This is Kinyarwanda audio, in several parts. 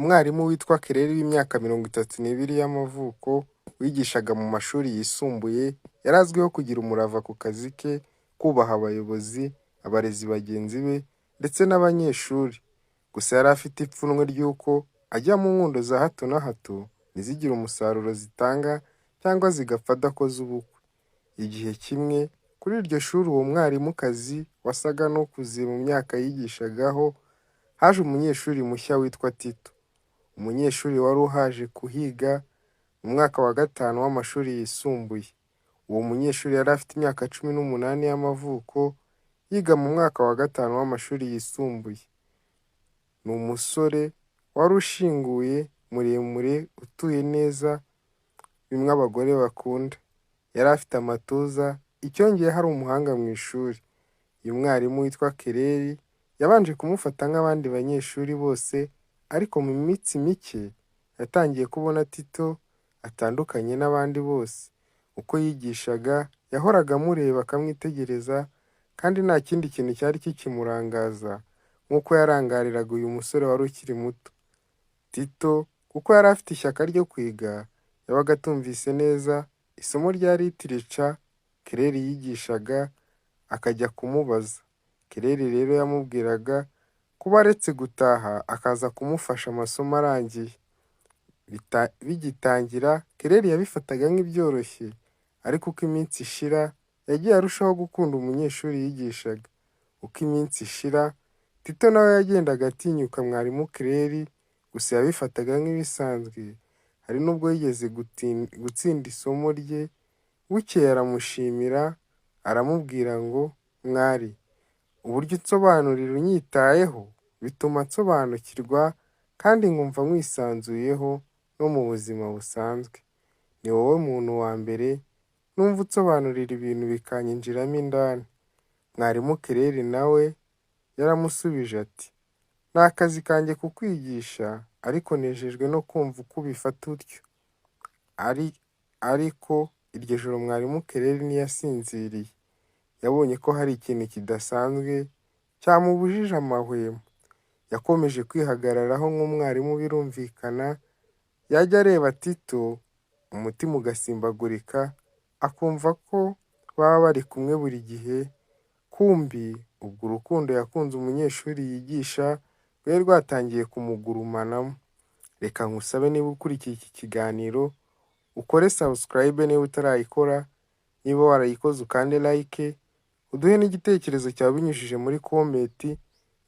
Umwarimu witwa Claire w'imyaka 32 y'amavuko, wigishaga mu mashuri yisumbuye, yari azwiho kugira umurava ku kazi ke, kubaha abayobozi, abarezi bagenzi be ndetse n'abanyeshuri. Gusa yari afite ipfunwe ry'uko ajya mu nkundo za hato na hato ntizigire umusaruro zitanga cyangwa zigapfa adakoze ubukwe. Igihe kimwe, kuri iryo shuri uwo mwarimukazi wasaga n'ukuze mu myaka yigishagaho, haje umunyeshuri mushya witwa Tito. Umunyeshuri wari uhaje kuhiga mu mwaka wa gatanu w'amashuri yisumbuye. Uwo munyeshuri yari afite imyaka 18 y'amavuko, yiga mu mwaka wa gatanu w'amashuri yisumbuye. Ni umusore wari ushinguye, muremure, utuye neza, bimwe abagore bakunda. Yari afite amatuza, icyongeyeho ari umuhanga mu ishuri. Uyu mwarimu witwa Claire yabanje kumufata nk'abandi banyeshuri bose ariko mu minsi mike yatangiye kubona Tito atandukanye n'abandi bose. Uko yigishaga yahoraga amureba akamwitegereza kandi nta kindi kintu cyari kikimurangaza nk'uko yarangariraga uyu musore wari ukiri muto. Tito kuko yari afite ishyaka ryo kwiga, yabaga atumvise neza isomo rya literature Claire yigishaga akajya kumubaza. Claire rero yamubwiraga kuba aretse gutaha akaza kumufasha amasomo arangiye. Bigitangira Claire yabifataga nk'ibyoroshye ariko uko iminsi ishira yagiye arushaho gukunda umunyeshuri yigishaga. Uko iminsi ishira Tito nawe yagendaga atinyuka mwarimu Claire, gusa yabifataga nk'ibisanzwe, hari n'ubwo yigeze gutsinda isomo rye, bukeye aramushimira aramubwira ngo "Mwari, uburyo unsobanurira unyitayeho bituma nsobanukirwa kandi nkumva nkwisanzuyeho no mu buzima busanzwe. Ni wowe muntu wa mbere numva unsobanurira ibintu bikanyinjiramo indani." Mwarimu Claire nawe yaramusubije ati "Ni akazi kanjye kukwigisha ariko nejejwe no kumva uko ubifata utyo." Ariko iryo joro mwarimu Claire ntiyasinziriye. Yabonye ko hari ikintu kidasanzwe cyamubujije amahwemo. Yakomeje kwihagararaho nk'umwarimu birumvikana, yajya areba Tito umutima ugasimbagurika, akumva ko baba bari kumwe buri gihe, kumbi ubwo urukundo yakunze umunyeshuri yigisha rwari rwatangiye kumugurumanamo. Reka nkusabe niba ukurikiye iki kiganiro, ukore subscribe niba utarayikora, niba warayikoze ukande like, uduhe n'igitekerezo cyawe binyujije muri comment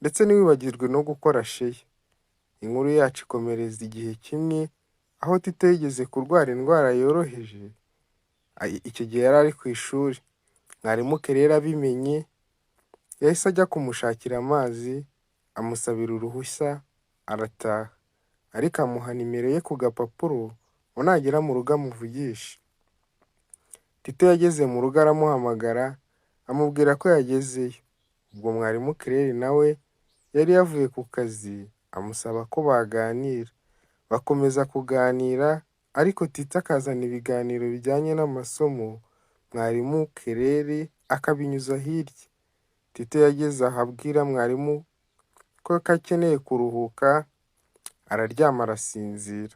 ndetse ntiwibagirwe no gukora share. Inkuru yacu ikomereza igihe kimwe aho Tito yigeze kurwara indwara yoroheje, icyo gihe yari ari ku ishuri. Mwarimu Claire abimenye yahise ajya kumushakira amazi, amusabira uruhushya arataha, ariko amuha nimero ye ku gapapuro ngo nagera mu rugo amuvugishe. Tito yageze mu rugo aramuhamagara, amubwira ko yagezeyo. Ubwo mwarimu Claire nawe yari yavuye ku kazi, amusaba ko baganira. Bakomeza kuganira ariko Tito akazana ibiganiro bijyanye n'amasomo, mwarimu Claire akabinyuza hirya. Tito yageze aho abwira mwarimu ko akeneye kuruhuka, araryama arasinzira.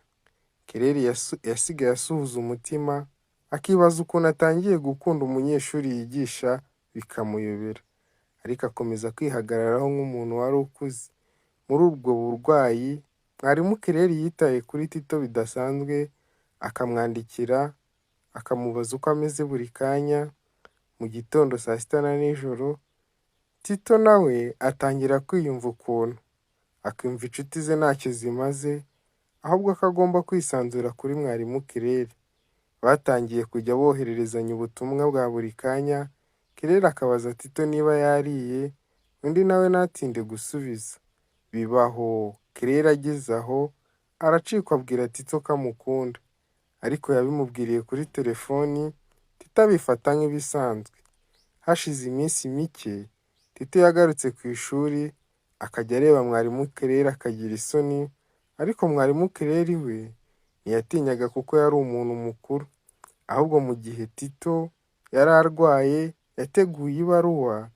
Claire yasigaye asuhuza umutima, akibaza ukuntu atangiye gukunda umunyeshuri yigisha bikamuyobera, ariko akomeza kwihagararaho nk'umuntu wari ukuze. Muri ubwo burwayi, mwarimu Claire yitaye kuri Tito bidasanzwe, akamwandikira, akamubaza uko ameze buri kanya, mu gitondo, saa sita na nijoro. Tito nawe atangira kwiyumva ukuntu, akumva inshuti ze ntacyo zimaze, ahubwo ko agomba kwisanzura kuri mwarimu Claire. Batangiye kujya bohererezanya ubutumwa bwa buri kanya, Claire akabaza Tito niba yariye, undi nawe ntatinde gusubiza. Bibaho, Claire ageze aho aracikwa abwira Tito ko amukunda, ariko yabimubwiriye kuri telefoni, Tito abifata nk'ibisanzwe. Hashize iminsi mike, Tito yagarutse ku ishuri, akajya areba mwarimu Claire akagira isoni, ariko mwarimu Claire we ntiyatinyaga kuko yari umuntu mukuru. Ahubwo mu gihe Tito yari arwaye, yateguye ibaruwa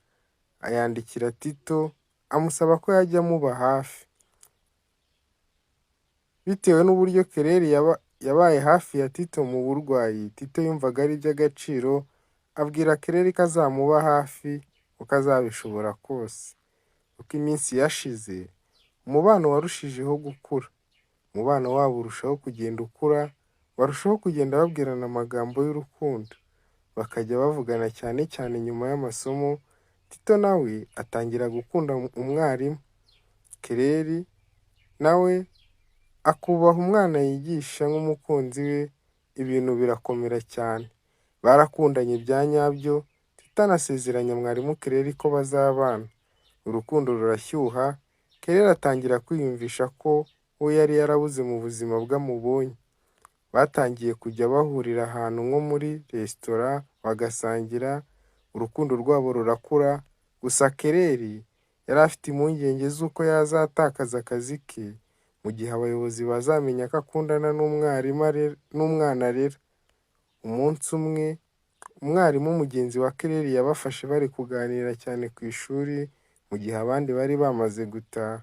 ayandikira Tito amusaba ko yajya amuba hafi. Bitewe n'uburyo Kereri yabaye hafi ya Tito mu burwayi, Tito yumvaga ari iby'agaciro, abwira Kereri ko azamuba hafi uko azabishobora kose. Uko iminsi yashize, umubano warushijeho gukura. Umubano wabo urushaho kugenda ukura, barushaho kugenda babwirana amagambo y'urukundo. Bakajya bavugana cyane cyane nyuma y'amasomo, Tito nawe atangira gukunda umwarimu. Kereri nawe akubaha umwana yigisha nk'umukunzi we, ibintu birakomera cyane. Barakundanye bya nyabyo, Tito anasezeranya mwarimu Kereri ko bazabana. Urukundo rurashyuha, Kereri atangira kwiyumvisha ko uwo yari yarabuze mu buzima bwe amubonye. Batangiye kujya bahurira ahantu nko muri resitora bagasangira, urukundo rwabo rurakura, gusa Kereri yari afite impungenge z'uko yazatakaza akazi ke mu gihe abayobozi bazamenya ko akundana n'umwana arera. Umunsi umwe, umwarimu mugenzi wa Kereri yabafashe bari kuganira cyane ku ishuri mu gihe abandi bari bamaze gutaha.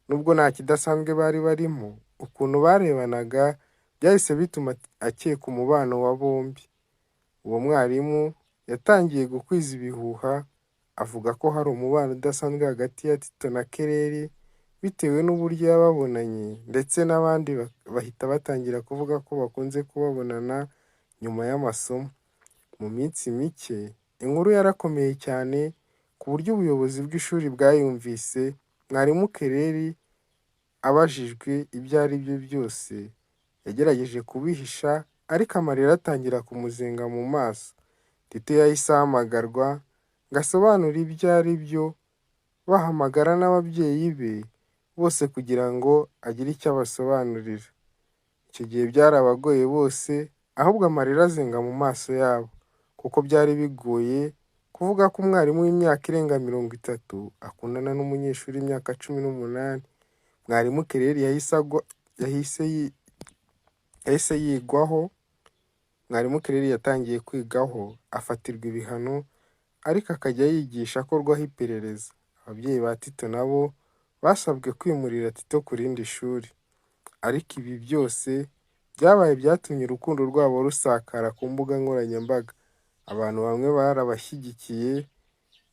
Nubwo nta kidasanzwe bari barimo, ukuntu barebanaga byahise bituma akeka umubano wa bombi. Uwo mwarimu yatangiye gukwiza ibihuha, avuga ko hari umubano udasanzwe hagati ya Tito na Kereri bitewe n'uburyo yababonanye, ndetse n'abandi bahita batangira kuvuga ko bakunze kubabonana nyuma y'amasomo. Mu minsi mike, inkuru yarakomeye cyane ku buryo ubuyobozi bw'ishuri bwayumvise, mwarimu Kereri abajijwe ibyo ari byo byose, yagerageje kubihisha ariko amarira atangira kumuzenga mu maso. Tito yahise ahamagarwa ngo asobanure ibyo ari byo, bahamagara n'ababyeyi be bose kugira ngo agire icyo abasobanurira. Icyo gihe byarabagoye bose, ahubwo amarira azenga mu maso yabo, kuko byari bigoye kuvuga ko umwarimu w'imyaka irenga 30 akundana n'umunyeshuri w'imyaka 18. Mwarimu Kereri yahise yigwaho, mwarimu Kereri yatangiye kwigaho, afatirwa ibihano, ariko akajya yigisha akorwaho iperereza. Ababyeyi ba Tito nabo basabwe kwimurira Tito ku rindi shuri. Ariko ibi byose byabaye byatumye urukundo rwabo rusakara ku mbuga nkoranyambaga. Abantu bamwe barabashyigikiye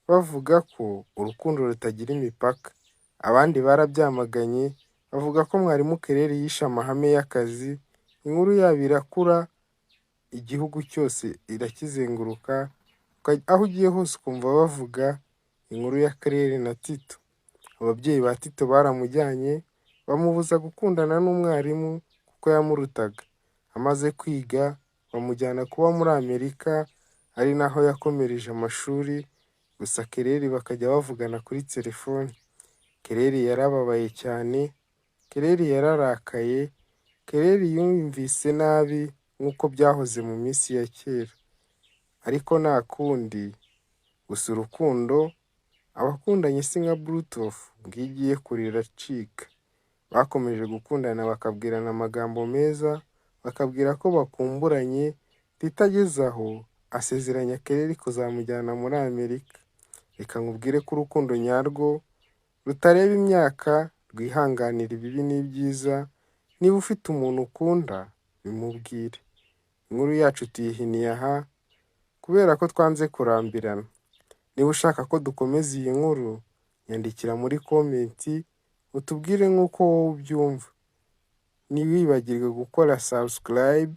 bavuga ko urukundo rutagira imipaka. Abandi barabyamaganye bavuga ko mwarimu Kereri yishe amahame y'akazi. Inkuru yabo irakura, igihugu cyose irakizenguruka, aho ugiye hose ukumva bavuga inkuru ya Kereri na Tito. Ababyeyi ba Tito baramujyanye bamubuza gukundana n'umwarimu kuko yamurutaga. Amaze kwiga bamujyana kuba muri Amerika, ari naho yakomereje amashuri, gusa Kereri bakajya bavugana kuri telefoni. Kereri yarababaye cyane, Kereri yararakaye, Kereri yumvise nabi nk'uko byahoze mu minsi ya kera. Ariko nta kundi, gusa urukundo abakundanye si nka Bluetooth ngo iyo igiye kure iracika. Bakomeje gukundana bakabwirana amagambo meza, bakabwira ko bakumburanye, Tito ageze aho asezeranya Kereri kuzamujyana muri Amerika. Reka nkubwire ko urukundo nyarwo rutareba imyaka, rwihanganira ibibi n'ibyiza, niba ufite umuntu ukunda bimubwire. Inkuru yacu tuyihiniye aha kubera ko twanze kurambirana. Niba ushaka ko dukomeza iyi nkuru, nyandikira muri comment utubwire nk'uko wowe ubyumva. Ntiwibagirwe gukora subscribe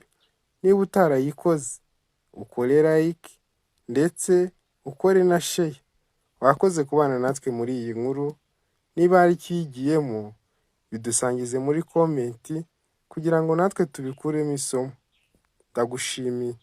niba utarayikoze, ukore like ndetse ukore na share. Wakoze kubana natwe muri iyi nkuru, niba hari icyo uyigiyemo bidusangize muri comment kugira ngo natwe tubikuremo isomo. Ndagushimiye.